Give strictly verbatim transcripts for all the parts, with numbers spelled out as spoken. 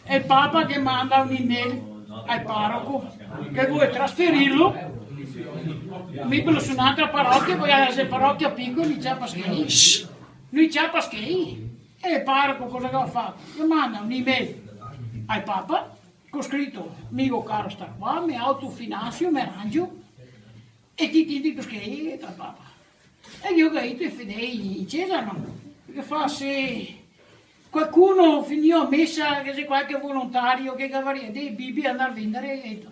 E el Papa che manda un'email al paroco che vol trasferirlo, meterlo su n'altra parochia, parché la xe parochia picola, no i ciapa schei. No i ciapa schei. E el paroco cosa che ga fato? Che manda un'email al Papa, co scrito: "Mi go caro star qua, me autofinanzio, me arangio, e ti, ti, ti, che schei", el Papa. E mi go dito: "I fedei in cesa, no?" Che fa, se qualcuno, finìo a mesa, che xe qualche volontario che gavaria de Bibie da ndar vendare, e,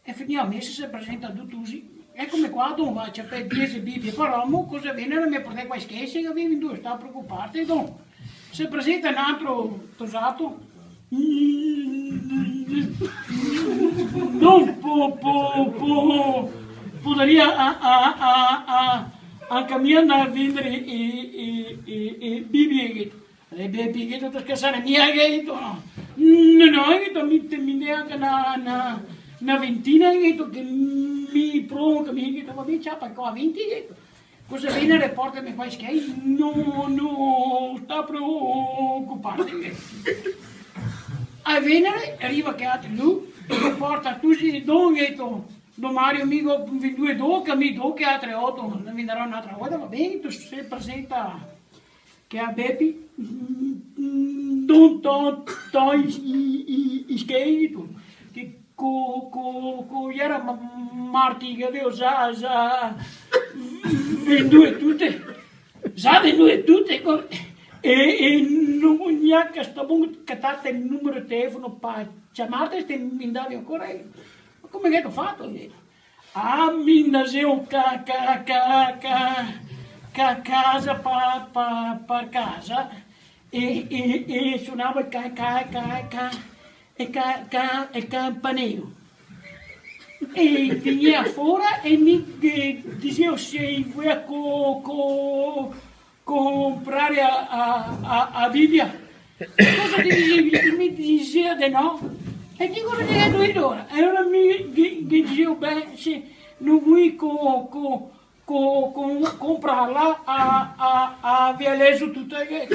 e finìo a mesa se presenta du tusi: "Ecome qua, don, va, ciapè diese Bibie par omo, cosa venere, me portè qua in schei, se gavì vendue, sta preocuparte, don." Se presenta n'altro tosato: "Don, po-, po-, po-, podaria a, a, a, a, anca mi ndar a vendare e, e, e, e Bibie?" E Bepi, che te scherzi mia, che dito, no? No, no, che dito, mi te, mi ne anca na, na, na ventina, che dito, che mi provo, che mi, che dito, va ben, ciapa, qua vinti, che dito. Cosa vien, porteme qua i schei? No, no, sta preocuparte. A venere, riva che altri lu, che porta tusi, don, che dito, don Mario, mi go vendue do, che mi do, che altre oto, ne vendarò n'altra volta, va ben, te se presenta che a Bepi, mm, mm, don to, to i, i, i, i schei, che co, co, co iera ma-, marti che gavevo za, za vendue tute, za vendue tute, co-, e, e no go gnanca sta bon catarte el numero de telefono par ciamarte, se te me davi ancora, eh. Ma come che te ga fato? Ah, mi ndaseo ca, ca, ca, ca, ca, casa pa, pa, par casa, e, e, e sonava el ca, ca, ca, ca, e ca, ca, el canpanelo. E vegnea fora e mi, eh, diseo se i voea co, co, comprare a, a, a, a Bibia. Cosa che disevi? Che mi disea de no. E che cosa che ga dito alora? E alora mi ghe, ghe disevo, beh, se no vui co, co, co, co, comprarla, a, a, a vea leso tuta, che